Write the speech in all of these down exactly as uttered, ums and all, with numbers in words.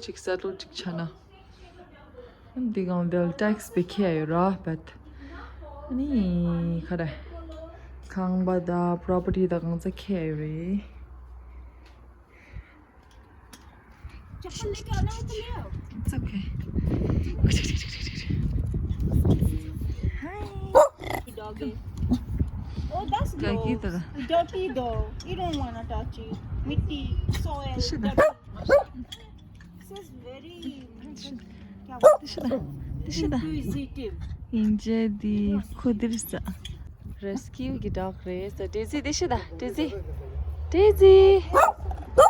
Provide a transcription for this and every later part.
གཅིག་སེ་ཊལ་གཅིག་ཆགས་ན། འདི་གང་འདི་ཊེག་སི་བེད་ཁྱེར་ཡོད་ར་བད། ཨ་ནི་ག་རེ། ཁང་པ་དང་པོ་རོ་པར་ཊི་དང་གང་ཚ་ཁྱེར་ཡོད་རེད། It's okay. Hi. Doggy. Oh, that's gross. Dirty though. You don't wanna touch it. Mitti, soil, dirty. This is very inquisitive. ཡིན་ཇེ་དི་ཁུ་དིར་ས། རེ་སི་ཀིའུ་གི་ཌོག་རེད་ས། ཌེ་ཛི་དེ་ཤི་ད། ཌེ་ཛི། ཌེ་ཛི།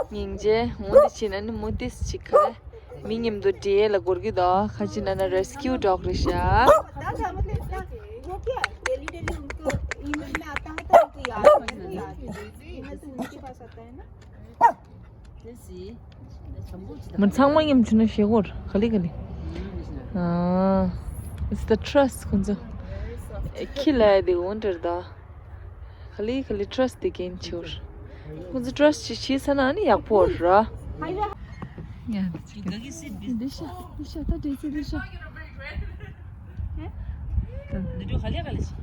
སྙིང་རྗེ། འོ་འདི་ཕྱིན་ན་ནི་མོ་ཏིས་ཅིག་ཁ་རེ། མི་མཉམ་དུ་འདྲེས་ལ་སྐོར་གི་དོ། ཁ་ཅིག་ན་ན་རེ་སི་ཀིའུ་ཌོག་རེད་ཤག वो क्या daily daily उनको ईमेल में आता है तो उनको याद है, याद है। ईमेल तो उनके पास आता है ना। མི་ཚང་མ་མཉམ་བྱུང་ན་ཞེ་གོར་ག་ལེ་ག་ལེ། ཨ། It's the trust ཁོང་ཚོ། ཁྱི་ལ་དེ་འོན་ཏེར་ད། ག་ལེ་ག་ལེ་ཊ་ར་སི་ཊི་དེ་གན་ཆེ་བར། ཁོང་ཚོ་ཊ་ར་སི་ཊི་ཅིག་བྱས་ཚར་ན་ནི་ཡག་པོ་ར། ཡ། འདི་ཤ་འདི་ཤ་ད་ཏྲེ་ཙི་འདི་ཤ། འདི་འདྲ་ག་ལེ་ག་ལེ་ཤ།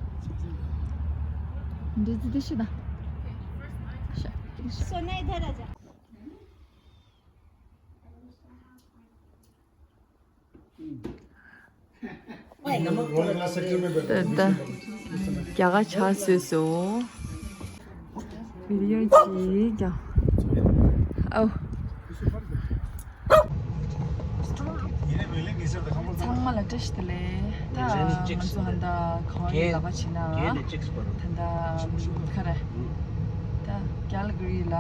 ཏྲེ་ཙི་འདི་ཤ་ད། ཤ་འདི་ཤ། सोना इधर आ जा। ད་ད་རྒྱ་གར་ཆ་བཟོས་སོ། བི་ཌི་ཡོ་ཅིག་ཀྱང་། ཨོ། ཚང་མ་ལ་བཀྲ་ཤིས་བདེ་ལེགས། ད་ང་ཚོ་ཧན་ད་ག་བ་ཡིན་ལབ་པ་ཕྱིན་ན། ད་ད་ག་རེ། ད་ཀལ་ག་རི་ལ་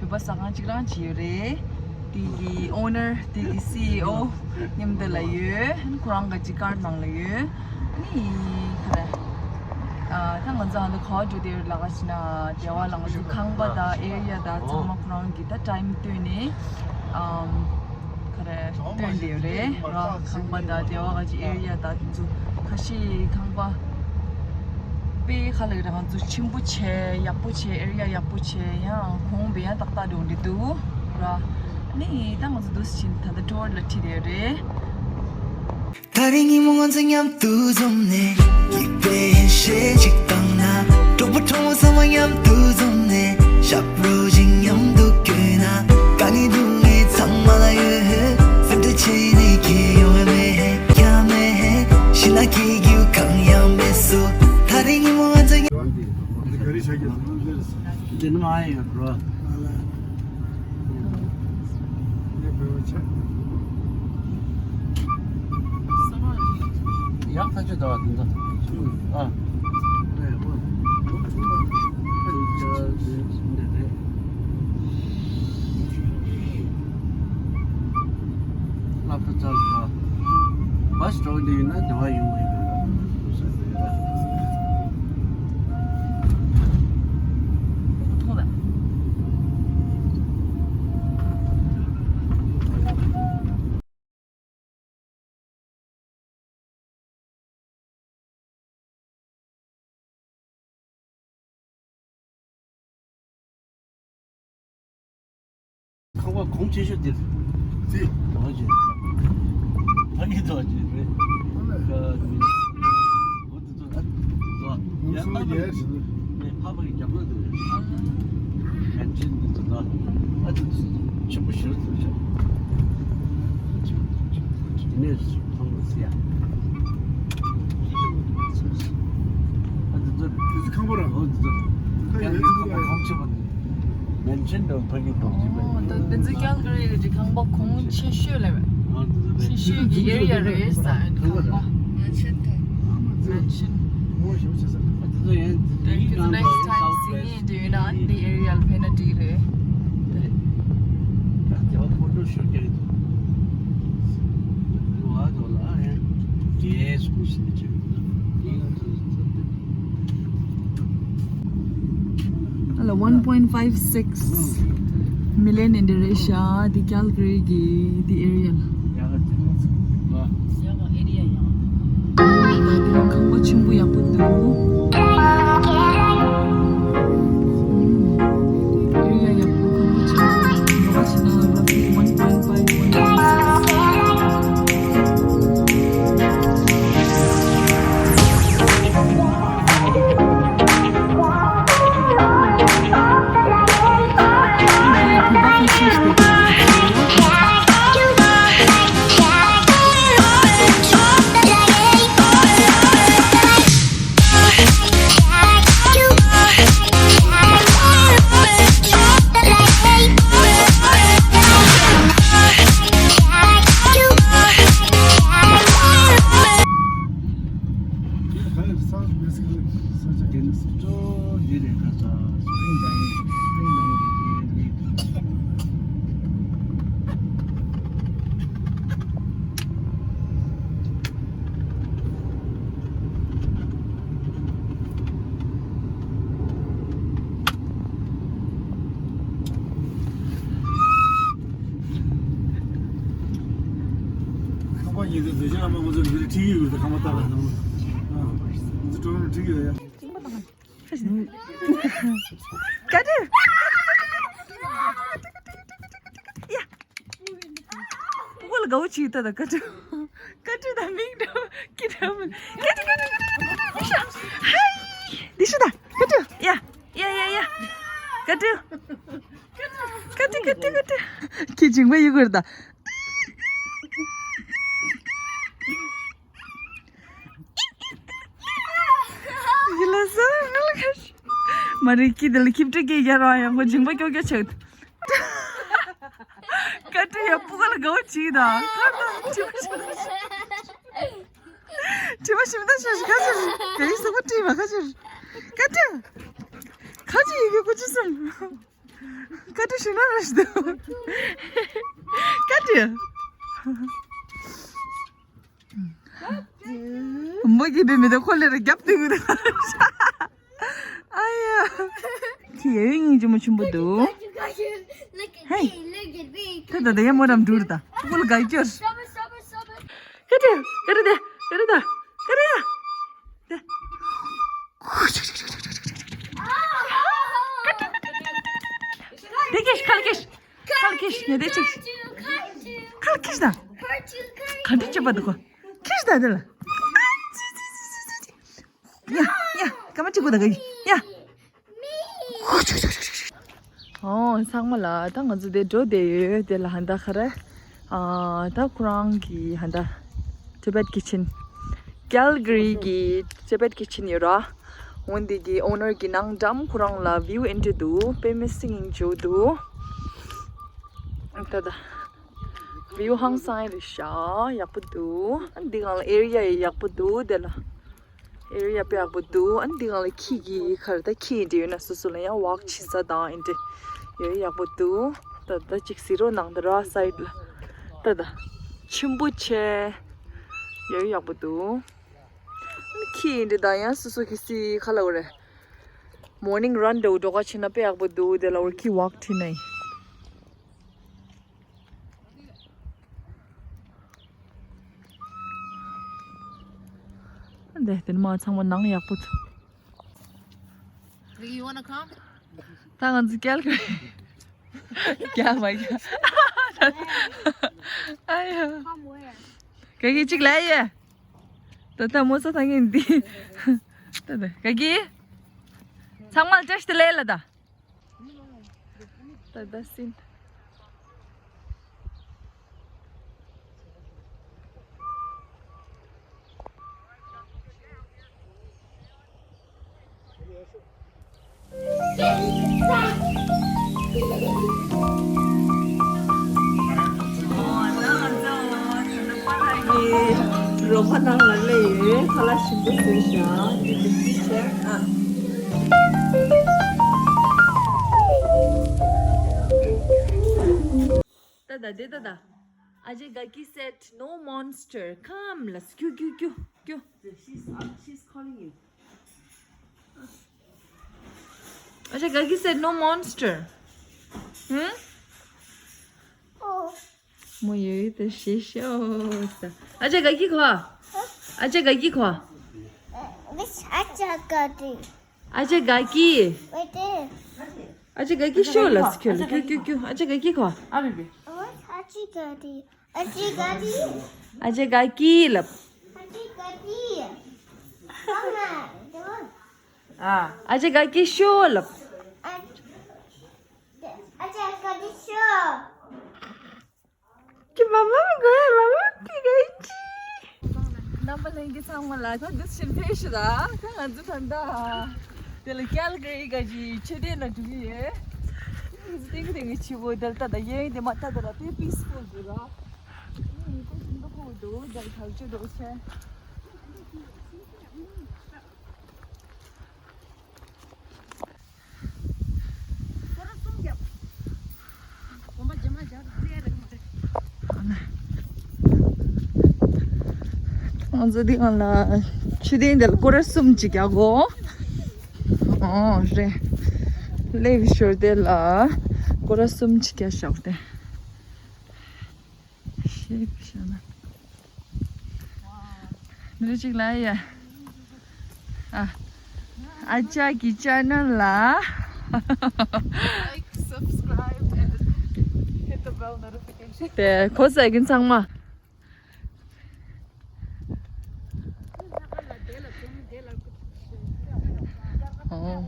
བོད་པ་ཟ་ཁང་གཅིག་རང་གཅིག་ཡོད་རེད། དེ་གི་ཨོ་ནར་དེ་གི་སི་ཨི་ཨོ་མཉམ་དུ་ལ་ཡོད། ཁོ་རང་ག་གཅིག་ཀར་ནང་ལ་ཡོད། ཨ་ནི་ག་རེ། ཨ་ད་ང་ཚོ་ཧན་ད་ག་བ་འགྲོ་དེ་ལབ་པ་ཕྱིན་ན། སྡེ་བ་ལ་ང་ཚོ་ཁང་པ་དང་ཨེ་རི་ཡ་དང་ཚང་མ་ཁོ་རང་གི་ད་ཊའིམ་བཏོན་ནས། ཨམ། ག་རེ་སྟོན་བསྡད་ཡོད་རེད་ར། ཁང་པ་དང་སྡེ་བ་ག་ཅིག་ཨེ་རི་ཡ་དང་དེ་ཚོ་ཁ་ཤས་ཁང་པ་དཔེ་ཁ་ལག་རང་ཚོ་ཆེན་པོ་བྱས་ཡག་པོ་བྱས་ཨེ་རི་ཡ་ཡག་པོ་བྱས་ཡང་གོང་བས་ཡང་ཏག་ཏག་འགྲོ་འདི་འདུག་ར། ཨ་ནི་ད་ང་ཚོ་འདུག་སེ་ཕྱིན་ད་ལྟ་ཊོར་ལ་ཁྲིད་བསྡད་ཡོད་རེད། ད་རེས་ཉིན་མོ་ང་ཚོ་མཉམ་དུ་འཛོམས་ནས། ཡིད་དཔེ་ཞེ་གཅིག་བཏང་ན། གྲོགས་པོ་གྲོགས་མོ་ཚང་མ་མཉམ་དུ་འཛོམས་ནས། ཞབས་བྲོ་ཞིག་མཉམ་དུ་བརྐོས་ན། དཀའ་ངལ་སྡུག་བསྔལ་ཚང་མ་ལ་ཡོད། སེམས་ཁྲལ་བྱས་ནས་ཁྱད་ཡོང་བ་མེད། ཡ་མེད། ཤི་ན་ཁྱི་རྒྱུ་གང་ཡང་མེད་སོ། ད་རེས་ཉིན་མོ་ང་ཚོ་མཉམ། འདི་ནི་མ་ཡིན་རོ། ཡག་ཐག་ཆོད་འདུག་འདི་ཚོ། ཨ། སློབ་གྲྭ་ཚར་ལ། བ་སི་འགྲོ་འདི་ཡིན་ན་དེ་བ་ཡོང་གི་ཡོད། ཁང་པ་གོང་ཆེ་ཤོས་འདིར། ཅི། དོ་ཅི། ཕ་གི་དོ་ཅི་རེད། ཁ་མི། འོ་དེ་ཚོ་ད་དོ། ཡ་ཨ་མ་ཡེ་ནས་ཕ་ཕ་གི་རྒྱབ་ལོགས་དེ་རེད། ཡན་ཅིན་དེ་ཚོ་ད་ཨ་ཙི་ཆེན་པོ་ཞེ་དྲག་ཞིག་དེ་ནས་མཐོང་གི་ཟེར་ཡ། ཨ་དེ་ཚོ། དེ་ཚོ་ཁང་པ་ར། འོ་དེ་ཚོ། ཁ་ཡ་ཡ་ཁང་པ་གོང་ཆེ་བ་དེ། མན་ཤན་དང་ཕ་གི་གྲོང་ཁྱེར་པ། ཨོ་ད་འདི་ཚོ་ཀལ་ག་རི་གི་ཁང་པ་གོང་ཆེ་ཤོས་ལ་བས། ཨ་དེ་ཚོ་ཆེ་ཤོས་ཀྱི་ཨེ་རི་ཡ་རེད་ས་ཁང་པ། མན་ཤན་དང་། མན་ཤན། ཨ་དེ་ཚོ་ཡང་དེ་ཚོ་ཡིན་ནང་དུ་ཡང་སའུ་ཐི་ཝེ་སི་ཊི། དེ་ཡིན་ན་འདི་ཨེ་རི་ཡ་ལ་ཕེབས་ན་འགྲིག་རེད། དེ་ད་དེ་བ་ཕོ་ཊོ་ཤུ་ཊི་རྒྱག་གི་འདུག་དེ་བ་དོ་ལ་ཡང་རྒྱའི་སྐུ་ཞིག་ནས་བྱེད་གི་འདུག་དེ་ཡང་དུ་ཚོད་དེ། ཨ་ལ་one point five six million ཨིན་ཌི་རེད་ཤག་དེ་ཀལ་ག་རི་གི་དེ་ཨེ་རི་ཡ་ལ། ཡ་ག་དེ་མོ་ཚོ་ལ། ཡ་ག་ཨེ་རི་ཡ་ཡང་། ད་དེ་རང་ཁང་པ་ཆེན་པོ་ཡག་པོ་འདུག་ཨེ་རི་ཡ་ཡག་པོ་ཁང་པ་ཆེན་པོ་འདུག་ཁ་ཕྱི་ན་ལ་one point five one point six ཁང་པ་ཉིད་དུ་བཟོས་ཤག་ཨ་མ་ང་ཚོ་འདིར་ཁྲིད་ཀྱི་ཡོད་ཟེར། ཁང་པ་བཏགས་པ་དང་། ཨ། ང་ཚོ་གྲོང་ནས་ཁྲིད་ཀྱི་ཡོད་ཡ། ཀ་ཏི། ཡ། ཕྲུ་གུ་ལ་དགའ་བོ་བྱེད་ད། ད་ཀ་ཏི། ཀ་ཏི་ད་མིང་འདྲ་ཀི་འདྲ་མིན། ཀ་ཏི་ཀ་ཏི་ཀ་ཏི། ཧའི། འདི་ཤི་ད་ཀ་ཏི། ཡ་ཡ་ཡ་ཡ། ཀ་ཏི། ཀ་ཏི་ཀ་ཏི་ཀ་ཏི། ཁྱི་འཇིང་པ་ཡི་གུར་ད། ཡི་ལ་ས་ང་ལ་ཁ་ཤས། མ་རེད་ཀི་དེ་ལ་ཁྱིམ་སྤྲོད་ཀྱི་ཡར་བ་ཡང་ཁོ་འཇིང་པ་ཀྱོག་ཀྱོག་ཆགས། ཀ་ཏི་ཡ་ཕྲུ་གུ་ལ་དགའ་བོ་བྱེད་ད། ཁ་ད་ཁྱིམ་པ་ཆགས། དྲི་མ་ཞིམ་ད་ཤོར་ཤི་ཁ་ཤོར། ག་ཡི་སོ་པ་དྲི་མ་ཁ་ཤོར། ཀ་ཏི། ཁ་ཅི་ཡི་གེ་ཀུ་ཅི་སམ། ཀ་ཏི་ཤི་ན་ར་ཤི་ད། ཀ་ཏི། མོ་གི་བེ་མི་ད་ཁོ་ལེ་ར་རྒྱབ་ཏུ་གུ་ད། ཨ་ཡ། ཁྱི་ཡ་ཡུ་སྙིང་རྗེ་མོ་ཆེན་པོ་འདུག་ཧེ། ད་ད་ད་ཡ་མོ་རམ་འགྲུར་ད། ཕྲུ་གུ་ལ་དགའ་སྐྱོར། ཀ་ཏི། ཀ་ཏི་དེ། ཀ་ཏི་ད། ཀ་ཏི་ཡ། དེ། དེ་ཀེ་ཤི། ཁ་ལ་ཀེ་ཤི། ཁ་ལ་ཀེ་ཤི། ཉེ་དེ་ཅིག་ཁ་ལ་ཀེ་ཤི་ད། ག་འདྲ་བྱེད་པ་འདུག་གོ། ཀེ་ཤི་ད་དེ་ལ། ཡ་ཡ། སྐར་མ་གཅིག་པོ་ད་ག་ཡི་ཡ། ཨོ་ཚང་མ་ལ་ད་ང་ཚོ་དེ་འགྲོ་བསྡད་ཡོད། དེ་ལ་ཧན་ད་ག་རེ། ཨ་ད་ཁོ་རང་གི་ཧན་ད་Tibet Kitchen། Calgary་གི་Tibet Kitchen་ཡོད་ར། འོན་ཏེ་གི་owner་གི་ནང་འགྲམ་ཁོ་རང་ལ་view་ཨེ་འདྲ་འདུག་དཔེ་མི་སྲིད་སྙིང་རྗེ་འདུག་ད་ད་view་ཧང་སང་རེད་ཤག་ཡག་པོ་འདུག་ཨ་འདི་སྒང་ལ་area་ཡི་ཡག་པོ་འདུག་དེ་ལ། ཨེ་རི་ཡ་དཔེ་ཡག་པོ་འདུག་ཨ་ནི་འདི་སྒང་ལ་ཁྱི་གི་ཁར་ད་ཁྱི་འདྲ་ཡོད་ན་སོ་སོ་ལ་ཡང་ཝག་བྱེད་ས་དང་ཨེ་འདྲ་ཡོད་ཡག་པོ་འདུག་ད་ད་ཅིག་ཟེར་རོ་ནང་ད་ར་སའིཌ་ལ་ད་ད་ཆེན་པོ་ཆེ་ཡོད་ཡག་པོ་འདུག་ཨ་ནི་ཁྱི་འདྲ་དང་ཡང་སོ་སོ་གི་སི་ཁ་ལ་འོ་རེ་morning run་འདྲ་བོ་འགྲོ་ག་ཕྱིན་ན་དཔེ་ཡག་པོ་འདུག་དེ་ལ་འོ་ཁྱི་ཝག་བྱེད་ན་ཡིན། འདི་དེ་མ་ཚང་མ་ནང་ཡག་པོ་ཚུ། Vicky, you wanna come? ད་ང་ཚོ་རྒྱལ་ཁ་རྒྱལ་མ་རྒྱལ། ཨ་ཡ། Come where? ག་གི་གཅིག་ལ་ཡ། ད་ད་མོ་ས་ཐང་གི་འདི། ད་ད་ག་གི། ཚང་མ་ལ་བཀྲ་ཤིས་བདེ་ལེགས་ལ་ད། ད་ད་སིན། རོགས་པ་ནང་ལ་སླེབས་ཡོད། ཁ་ལག་ཞིམ་པོ་བཟོས་ཤག་འདི་འདི་འདི་བྱས་ཨ། ད་ད་དེ་ད་ད། Ajay Gaki said, "No monster. Come, let's go, go, go, go." She's, uh, she's calling you. Ajay Gaki said, "No monster." Hmm? Oh. Mo ye te shisho sa. Ajay Gaki kwa. Ajay Gaki kwa. Which Ajay Gaki? Ajay Gaki. Wait there. Ajay Gaki show la skill. Kyu kyu kyu. Ajay Gaki kwa. What Ajay Gaki? Ajay Gaki. Ajay Gaki lap. Ajay Gaki. Mama, come on. Ah. Ajay Gaki show lap. Ajay Gaki show. ཁྱི་མ་མ་མི་དགོས་ཡ་ལ་བ་ཁྱི་ག་ཡི་ཁྱི། རྣམ་པ་ལྷན་རྒྱས་ཚང་མ་ལ་ད་འདི་ཕྱིར་ཕེབས་ཤི་ད། ད་ང་ཚོ་ད་ལྟ་དེ་ལ་ཀལ་གྷི་རི་ག་ཅི་མཆོད་རྟེན་ན་འགྲོ་གི་ཡོད། ང་ཚོ་ཏིང་ཏིང་གི་ཆུ་བོ་དེ་ལ་ད་ད་ཡན་དེ་མ་ད་ད་ལ་དཔེ་པིས་ཕུལ་འདུག་ར། ཨ་ནི་ཁོ་ཚོ་འདི་ཁོ་འདུག་དེ་ལ་ཐག་གཅོད་འགྲོ་ཆེ། ང་ཚོ་འདི་གང་ལ་ཆུ་ཐེངས་དེ་ལ་སྐོར་ར་གསུམ་ཅིག་རྒྱག་གོ། ཨོ་རེད། སླེབས་ཞོར་དེ་ལ་སྐོར་ར་གསུམ་ཅིག་རྒྱག་ཞོར་དེ། ཤེས་བྱ་ན། མི་རེ་གཅིག་ལ་ཡ། ཨ། ཨ་ཅག་གི་ཅེ་ནལ་ལ། Like, subscribe and hit the bell notification. དེ་གོ་ས་ཀིན་ཚང་མ། ཨོ།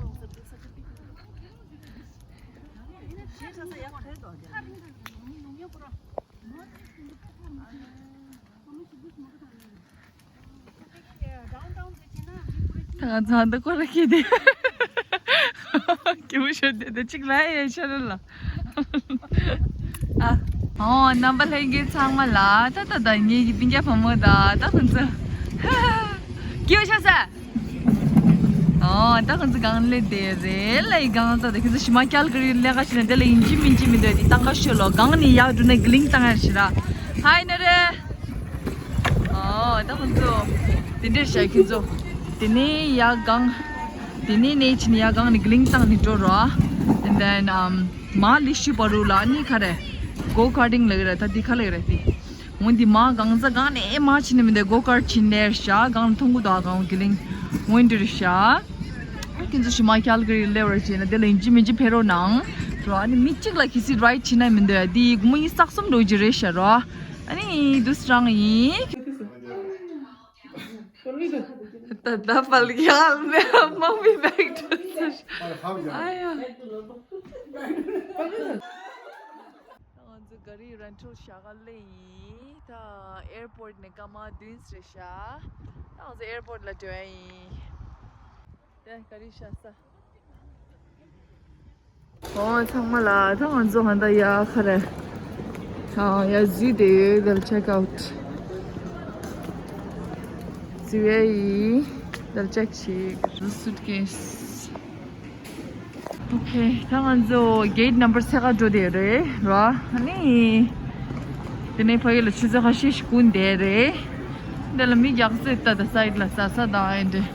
ད་ང་ཚང་འདི་ཁོ་ར་ཁྱེར་ཏེ། སྐྱིད་པོ་ཤོད་དེ་དེ་གཅིག་ལ་ཡ་ཤ་ར་ལ། ཨ། ཨོ་རྣམ་པ་ལྷན་རྒྱས་ཚང་མ་ལ་ད་ད་ད་ངེད་ཀྱི་སྤུན་ཀྱག་བུ་མོ་ད་ད་ཁོང་ཚོ། སྐྱིད་པོ་ཤོད་ས། ཨོ་ད་ཁོང་ཚོ་སྒང་ལ་དེ་རེད་ལ་ཡི་སྒང་ཚ་དེ་ཁོང་ཚོ་ཞི་མ་ཀྱལ་ཀ་རི་ལས་ཀ་བྱེད་ན་དེ་ལ་ཡིན་གཅིག་མིན་གཅིག་མི་འདོད་དེ་ཏང་ཀ་ཤོད་ལོ་སྒང་ནས་ཡར་འགྲོ་ན་གི་ལིང་བཏང་ཡ་ཞིག་ར། ཧའི་ན་རེ། ཨོ་ད་ཁོང་ཚོ་དེ་འདྲས་བྱ་ཁྱོད་ཚོ། དེ་ནས་ཡར་སྒང་། དེ་ནས་ནས་ཕྱིན་ཡར་སྒང་ནས་གི་ལིང་བཏང་ནས་འགྲོ་ར། And then um མ་ལི་ཤི་པ་རུ་ལ་ནི་ཁ་རེ། གོ་ཀར་ཊིང་ལ་གི་རེད་ད་དེ་ཁ་ལ་གི་རེད་དེ། འོན་ཏེ་མ་གང་ཟ་གང་ནས་མ་ཕྱིན་ནི་མི་འདུག་གོ་ཀར་ཊི་ཕྱིན་ལེར་ཤ་གང་མཐོང་གུ་དོ་གང་གི་ལིང་འོན་ཏེ་རེ་ཤ། ཁྱེད་ཚོ་ཞི་མ་ཀལ་ཀ་རི་ལེ་བར་བྱས་ན་དེ་ལ་ཡིན་གཅིག་མིན་གཅིག་ཕེ་རོ་ནང་། རོ་ཨ་ནི་མི་གཅིག་ལ་གི་སི་རའི་ཌི་བྱེད་ན་མི་འདུག་དེ་དགུང་མོ་ཡིན་སྟག་གསུམ་འགྲོ་གི་རེད་ཤ་རོ། ཨ་ནི་དུས་རང་ཡིན། ད་ད་པལ་ཡ་མ་བི་བེག་ཏུ་ཨ་ཡ། ང་ཚོ་ག་རི་རན་ཊལ་བྱ་ག་ལེ་ཡིན། ད་ཨེར་པོར་ཊི་ནས་སྐར་མ་བདུན་ཙམ་རེད་ཤག་ད་ང་ཚོ་ཨེར་པོར་ཊི་ལ་འགྲོ་ཡ་ཡིན། དེ་ག་རི་ཤག་ས། ཨོ་ཚང་མ་ལ་ད་ང་ཚོ་ཧན་ད་ཡ་ཁ་རེ། ཨོ་ཡ་ཟི་དེ་ཡོད་དལ་ཅེག་ཨའུ་ཊི། ཟི་བའི་ཡི་དལ་ཅེག་ཅིག་སུཊ་ཀེ་སི། ཨོ་ཁེ། ད་ང་ཚོ་གེ་ཊི་ནམ་བར་ཚེ་ག་འགྲོ་དེ་རེད་ར། ཨ་ནི། དེ་ནས་ཕ་གི་ལ་ཆུ་ཚོད་ཁ་ཤས་ཤིག་ཀུན་བསྡད་རེད། འདི་ལ་མི་རྒྱག་སེ་ལྟ་ད་སའིཌ་ལ་ཟ་ས་དང་ཨེ་འདྲ།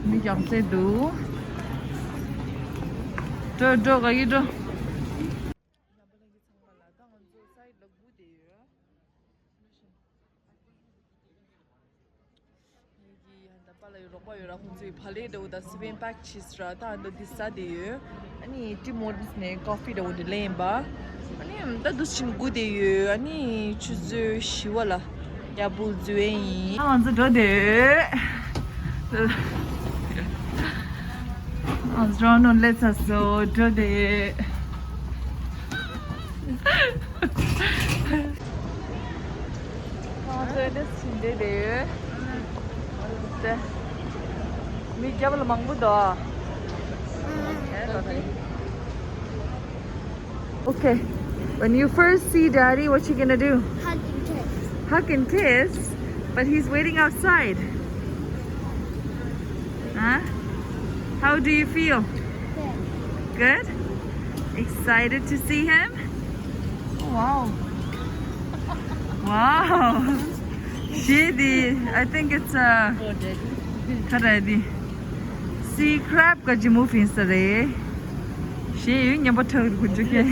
མི་རྒྱག་སེ་འདུག་འགྲོ་འགྲོ་ག་གི་འགྲོ། ངེད་ཀྱི་ཧན་ད་པ་ལ་ཡོད་རོགས་པ་ཡོད་ར་ཁོང་ཚོའི་ཕ་ལེ་འདྲ་བོ་དང་སི་པན་པེག་བྱས་ར་ད་ཧན་ད་འདི་ཟ་དེ་ཡོད། ཨ་ནི་ཊིམ་ཧོ་ཊལ་ནས་ཀོ་ཕི་འདྲ་བོ་འདི་ལེན་པ། ཨ་ནི་ད་འདུག་ཕྱིན་སྒུག་དེ་ཡོད། ཨ་ནི་ཆུ་ཚོད་བཞི་བ་ལ་ཡ་བུལ་འཛུལ་བ་ཡིན། ང་ཚོ་འགྲོ་དེ་ཡོད། ང་ཚོ་འགྲོ་ནོ་ལེ་ཚ་སོ་འགྲོ་དེ་ཡོད། ང་ཚོ་འདི་ཕྱིན་དེ་རེད། དེ། མི་རྒྱབ་ལ་མང་པོ་འདུག Okay, when you first see Daddy, what you gonna do? Hug and kiss. Hug and kiss? But he's waiting outside. Huh? How do you feel? Good. Good? Excited to see him? Oh, wow. Wow. Shady. I think it's a karate. Sea crab ka jimu fin sare. She yu nyamba thar ku juke.